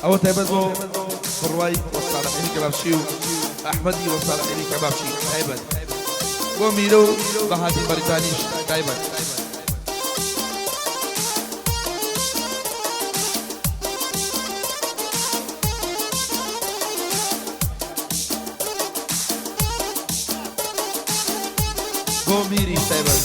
ئەوە تایبەت بۆ بڕوای وەستا ڕەحیمی کەبابچی و ئەحمەدی وەستا ڕەحیمی کەبابچی تایبەت بۆ میرە و بەهادین بەریتانیش تایبەت. بۆ میریش تایبەت.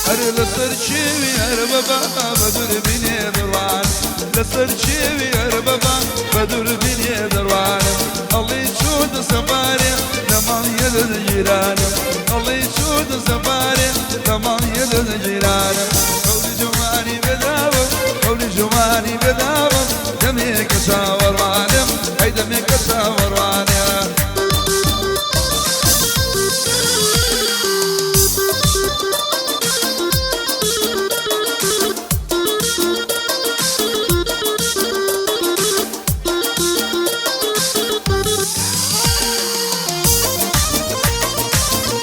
هەر لەسەر چێوی هەر بەبا بە دووربینێ دەڕوان، لەسەر چێوی هەر بەبا بە دووربینێ دەڕوانم، ئەڵێی چۆتە سەفارێ لە ماڵ یەدە جیرانم، ئەڵێی چۆتە سەفارێ لە ماڵ یەدە جیرانم، قەولی جوانی بێداوم، قەولی جوانی بێداوم، دەمێکە چاوەڕوانم، ئەی دەمێکە چاوەڕوانم.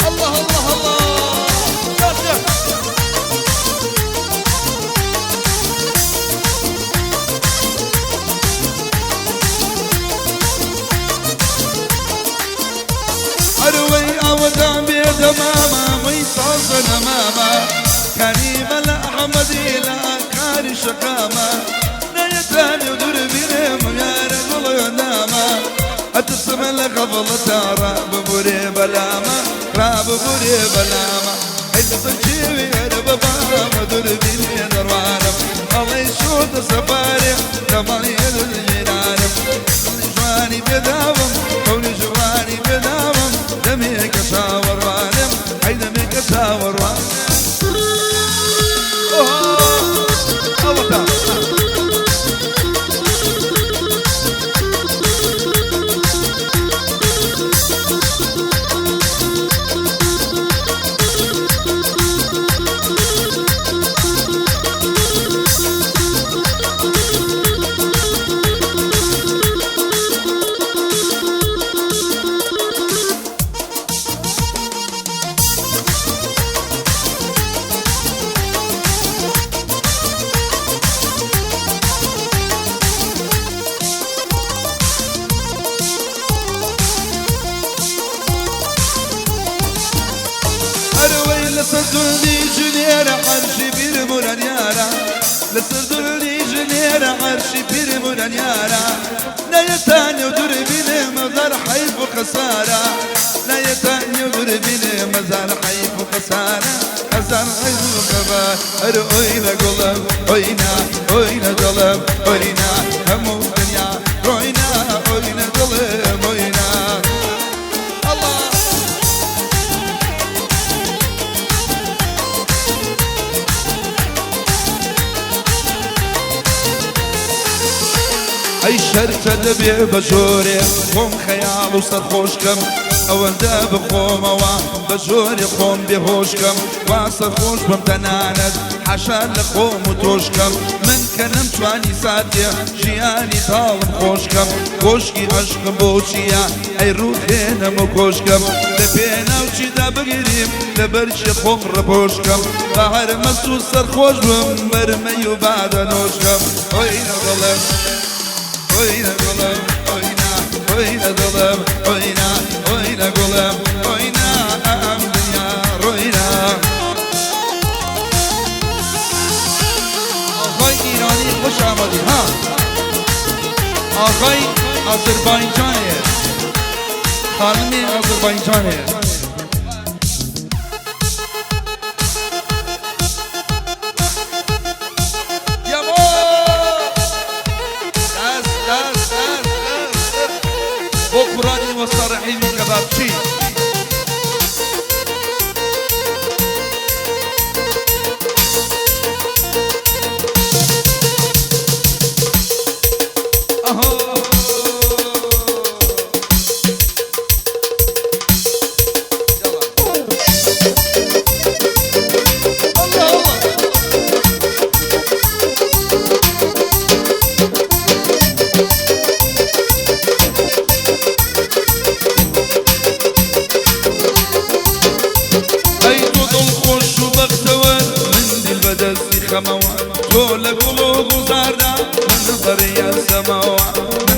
الله الله الله يا ئەروەی ئاوەدان بێ دەمامە مەی تازە نەمامە کانی مەلا ئەحمەدی لە ئاکاری شەقامە نەیەتانی و دووربینێ مەیارە گوڵ نامە ئەترسمە لە غەفڵەتا ڕاببورێ بەلامە ڕاببورێ بەلامە ئەی لەسەر کێوی هەر بەبامە دووربینێ دەڕوانم ئەڵێی چۆتە سەفارێ لە ماڵی جیرانم جوانی پێداوم قەولی جوانی پێداوم دەمێکە چاوەڕوانم ئەی دەمێکە چاوەڕوانم. ئەوەتا ئەروەی لەسەر دوردی ژنێرە عەرشی بیرموران یارە لەسەر دوردی ژنێرە عەرشی بیرموران یارە نەیەتانی و دووربینێ مەزار حەیف و خەسارە نەیەتانی و دووربینێ مەزار حەیف و خەسارە هەزار حەیف و خەبار. ئەر ئۆینە گوڵم ئۆینە ئۆینە دڵم ئۆینە هەموو دنیا ڕۆینە ئۆینە دڵم ئۆینە. الله ئەی شەرتە دەبێ بە جۆرێ خۆم خەیاڵ و سەرخۆشکەم ئەوەندە بخۆمەوە بە جۆرێ خۆم بێهۆشکەم وا سەرخۆش بم تەنانەت حەشا لە خۆم و تۆشکەم من کە نەمتوانی ساتێ ژیانی تاڵم خۆشکەم کۆشکی عەشقم بۆ چییە ئەی ڕووخێنەم و کۆشکەم لە پێناو چیدا بگریم لەبەر چێ خۆم ڕەپۆشکەم بە هەر مەست و سەرخۆش بم مەرمەی و بادە نۆشکەم ئۆینە دڵم ئۆینە گوڵم ئۆینە ئۆینە دڵم ئۆینە ئۆینە گوڵم ئۆینە ئەم دنیا ڕۆینە. آقای ایرانی خوش آمدید ها آقای آذربایجانه خانم آذربایجانه. دست دست دست دست بۆ کوڕانی وەستا ڕەحیمی کەبابچی. ئەهۆ يلا.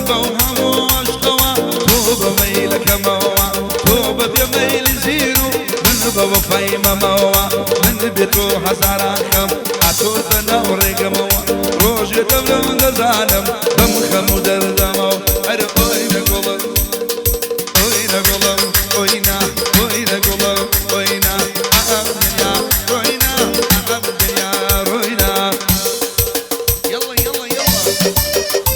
بەو هەموو عەشقەوە تۆ بە مەیلەکەمەوە تۆ بە بێ مەیلی ژیر و من بە وەفای مەمەوە من بێ تۆ هەزاران خەم هاتۆتە ناو ڕێگەمەوە ڕۆژێ دەمرم دەزانم بەم خەم و دەردەمەوە ئەرێ ئۆی لە گوڵم ئۆی لە گوڵم ئۆی نا ئۆی لە گوڵم ئۆی نا ئەم دنیا ڕۆی نا ئەم دنیا ڕۆی نا يلا يلا يلا.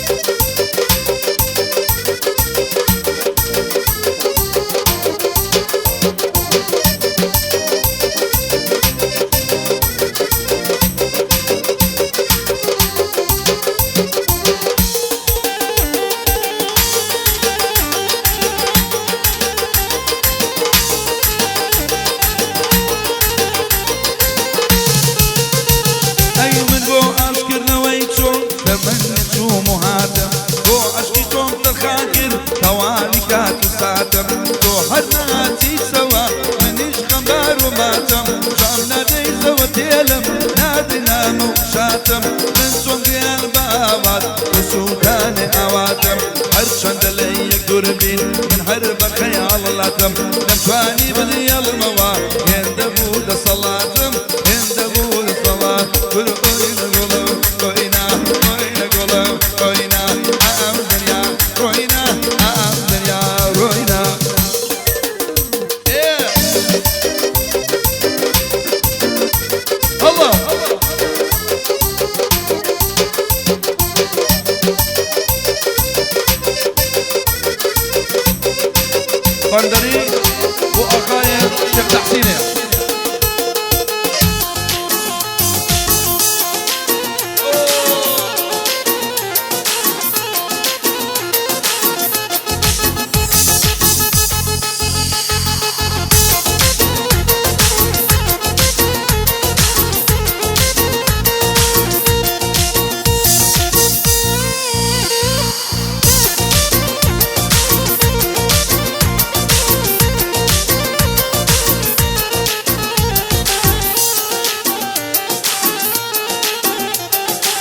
ئەی من بۆ ئاشکردنەوەی چۆن تەمەن چووم و هاتم بۆ عەشقی تۆم تەرخان کرد تەواوی کات و ساتم تۆ هەر نهاتیتەوە منیش خەمبار و ماتم چام نادەیتەوە تێلم نادەی نامە و شاتم من چۆن گیان بە ئاوات بە سووتانێ ئاواتم هەرچەندە لە یەک دوور بین من هەر بە خەیاڵ لاتم نەمتوانی بدیڵمەوە هێندە بوو دەسەڵاتم هێندە بوو دەسەڵات کورە ئۆی لە گوڵم ئۆی نا ئۆی لە گوڵم ئۆی نا ئەم دنیا ڕۆی نا ئەم دنیا ڕۆی نا. ئێ الله. بەندەری بۆ ئاقای شێخ تەحسینێ.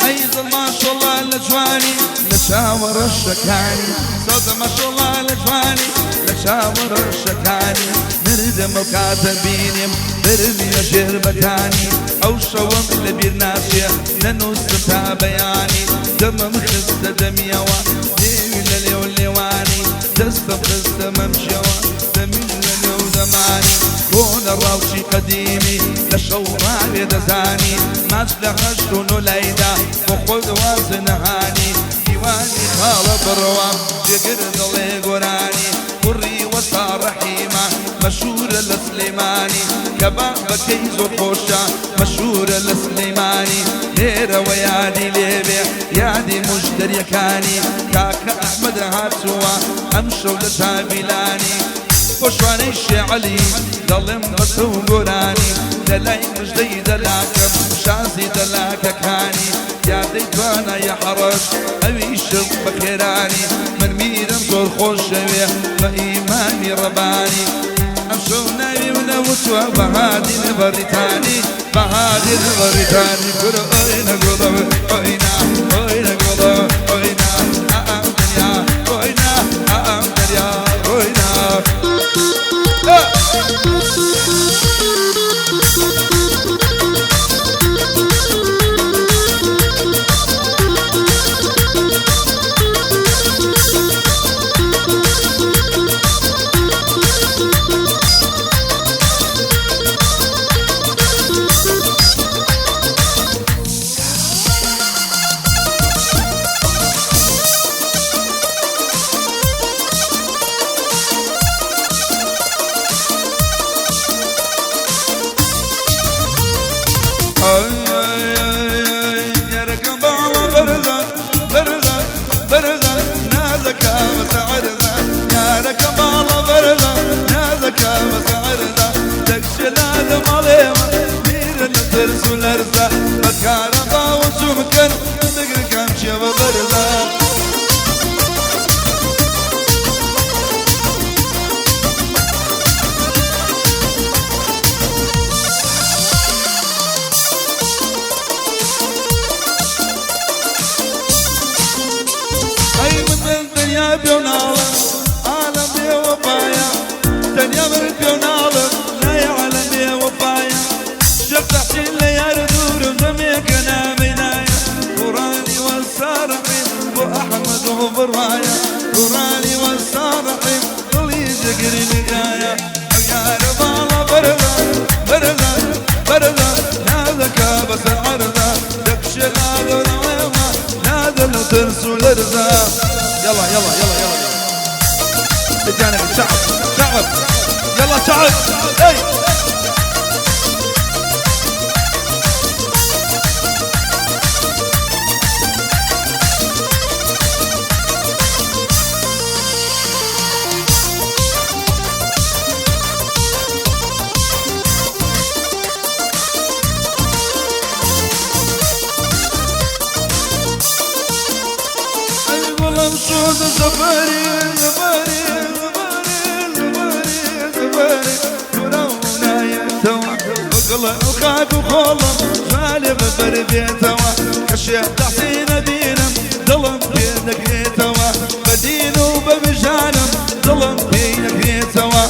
ئەی دڵ ماشەڵڵا لە جوانی لە چاوە ڕەشەکانی سەد ماشەڵڵا لە جوانی لە چاوە ڕەشەکانی مردم ئەو کاتە بینیم برمیە ژێر بەتانی ئەو شەوەم لەبیر ناچێ نەنووسم تا بەیانی دەمم خستە دەمیەوە لێوی لە لێو لێوانی دەستم خستە مەمشەوە دەمی لە لێو دەمانی کۆنە ڕاوچی قەدیمی لە شەو ڕاوێ دەزانی ماچ لە هەشت و نۆ لایدا بۆ خۆت واز نەهانی دیوانی خاڵە بڕوام جێگر دڵێ گۆرانی کوڕی وەستا ڕەحیمە مەشهورە لە سلەیمانی کە بابەکەی زۆر خۆشە مەشهورە لە سلەیمانی لێرەوە یادی لێبێ یادی مشتەریەکانی کاکە ئەحمەد هاتووە ئەم شەو لە چاویلانی بۆ شوانەی شێعەلی دەڵێم بەسە و گۆرانی لە لای مژدەی دەلاکەم شازی دەلاکەکانی یادەی توانای حەڕەش ئەویشم بەخێرانی من میرم زۆر خۆشەوێ بە ئیمامی ڕەبانی ئەم شەو ناوی و نەوتووە بەهادین بەڕیتانی بەهادین بەڕیتانی کورە ئۆی لە گوڵم ئۆی نا ئۆی لە گوڵم ئۆی نا ئەم دنیا ڕۆی نا ئەم دنیا ڕۆی نا. یارەکەم باڵا بەرزە بەرزە بەرزە نازەکە بەسە عەرزە یارەکەم باڵا بەرزە نازەکە بەسە عەرزە دەکشێ لە ماڵێمە میرە لە ترس و لەرزە بەکارە باوەچوو بکەن دەگرکان چێوە بەرزە. ئەی من پێو ناڵم عالەم بێ وەفایە تەنیا من پێو ناڵم لای عالەم بێ وەفایە شێخ تەحسین لە یار دوورم دەمێکە نامەی نایە قوڕانی وەستا ڕەحیم بۆ ئەحمەد و بڕوایە قوڕانی وەستا ڕەحیم دڵی جگری نگایە ئەو یارە باڵا بەرزە بەرزە بەرزە نازەکە بەسەر عەرزە دەکشێ لادەرەوەیەوە نادە لە ترس و لەرزە يلا يلا يلا يلا يلا الجانب شعب شعب يلا شعب اي ئەی گوڵم شۆدە زەفەری زەفەری زەفەری زەفەری زەفەری تورە و نایەتەوە بەگڵە و خاک و خۆڵم جوالێ بەبەر بێتەوە کە شێخ تەحسینە بینم دڵم پێ دەکرێتەوە بە دین و بە ویژانم دڵم پێی دەکرێتەوە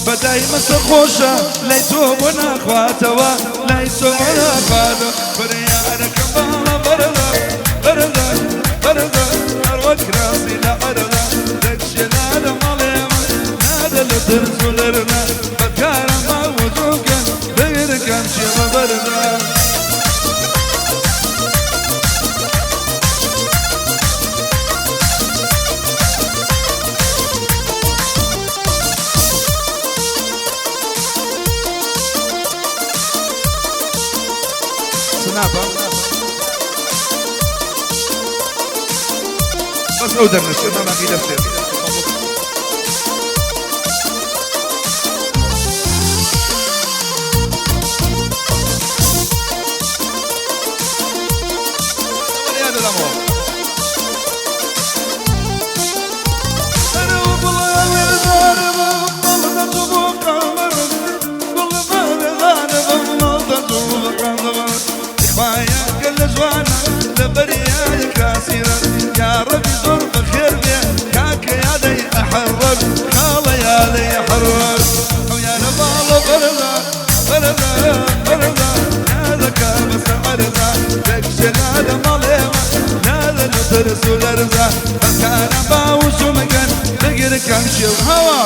بەدای مەسە خۆشە لای تۆ بۆ ناخواتەوە لای تۆ بۆ ناخواتەوە بڕیارەکەم باڵا بەرزە بەرزە بەرزە هەروەک ڕاستی لە عەرزە دەکشێ نادە ماڵێمە نادە لە ترس و لەرزە بەدکارە ماوەجۆکە دەگرکەم چێمە بەرزە. سنابة بس أو دمش ما باقي دفتر. يا ربي زور بخير بي كاك يا دي أحرر خالة يا دي أحرر ويا نبال برزا برزا برزا يا ذكا بس عرزا دك لا ماليما لا نترس ولرزا كان باوش مكان تقر كم شو هوا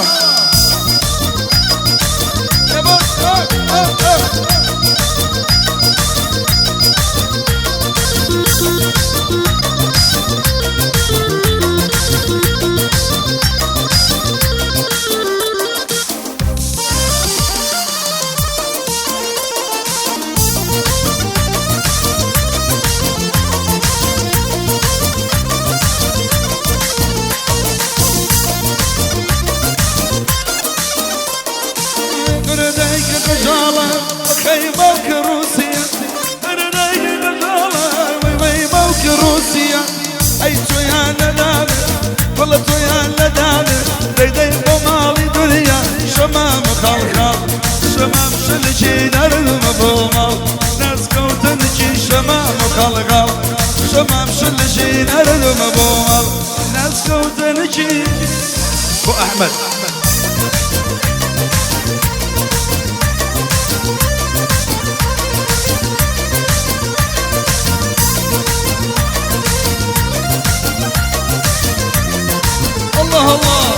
يا بو أي تويان لدابر والله تويان لدابر دي بمالي دنيا شمام خلخال شمام شلجي نرد مبومال ناس كوتنجي شمام خلخال شمام شلجي نرد مبومال ناس كوتنجي بو أحمد. الله الله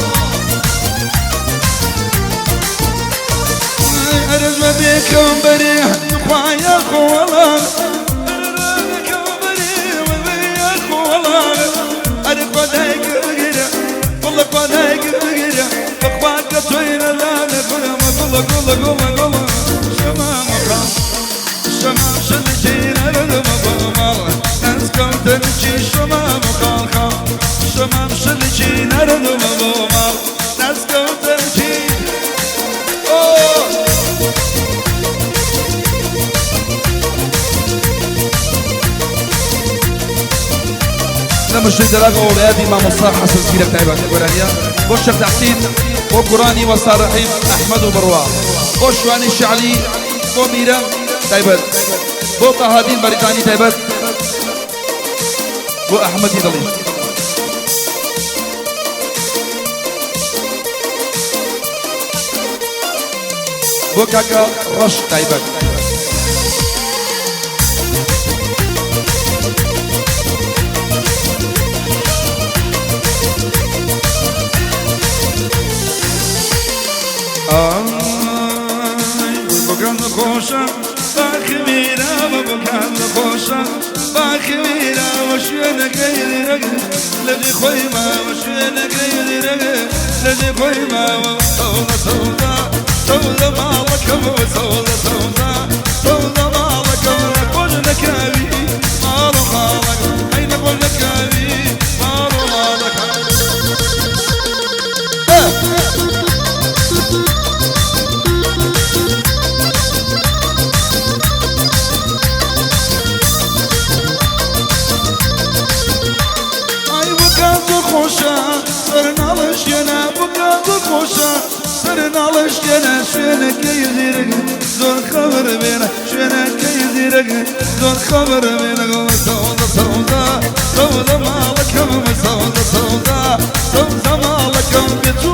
أرز بكم بريح خوايا خوالان بكم بريح ويا خوالان أرق قدايك بغيرة والله قدايك بغيرة أخوات طويلة لا نقول ما قول قول قول قول شمام خاص شمام شلجين أرد مبمال ناس كوتنجي شمام خال خال شمام شلجي نرد مبومال ناس كوتنجي. لما مشتري دراغ أولادي مع مصطفى حسن سيرة تايبة قرانية بو الشيخ تحسين بو قراني وصار رحيم أحمد وبروا بو شواني الشعلي بو ميرا تايبة بو طهادين بريطاني تايبة بو أحمد ضليل. بۆ کاکە ڕەش تایبەت. ئای بۆکان خۆشە باخمیراوە، بۆکان خۆشە باخمیراوە، شوێنەکەی دیرەگ لەجێ خۆی ماوە، شوێنەکەی دیرەگ لەجێ خۆی ماوە. سەوزە سەوزە سەوزە ماڵەکەم، سەوزە سەوزە سەوزە ماڵەکەم، نەخۆش نەکاوی ماڵ و حاڵەکەم، ئەی نەخۆش نەکاوی ماڵ و حاڵەکەم. ئای بکە زۆر خۆشە سەر ناڵشتێنە، بکە زۆر خۆشە سەر ناڵشتێنە، شوێنەکەی زیرەک زۆر خەبەر بێنە، شوێنەکەی زیرەک زۆر خەبەر بێنە. سەوزە سەوزە سەوزە ماڵەکەم، سەوزە سەوزە سەوزە ماڵەکەم بێچوو.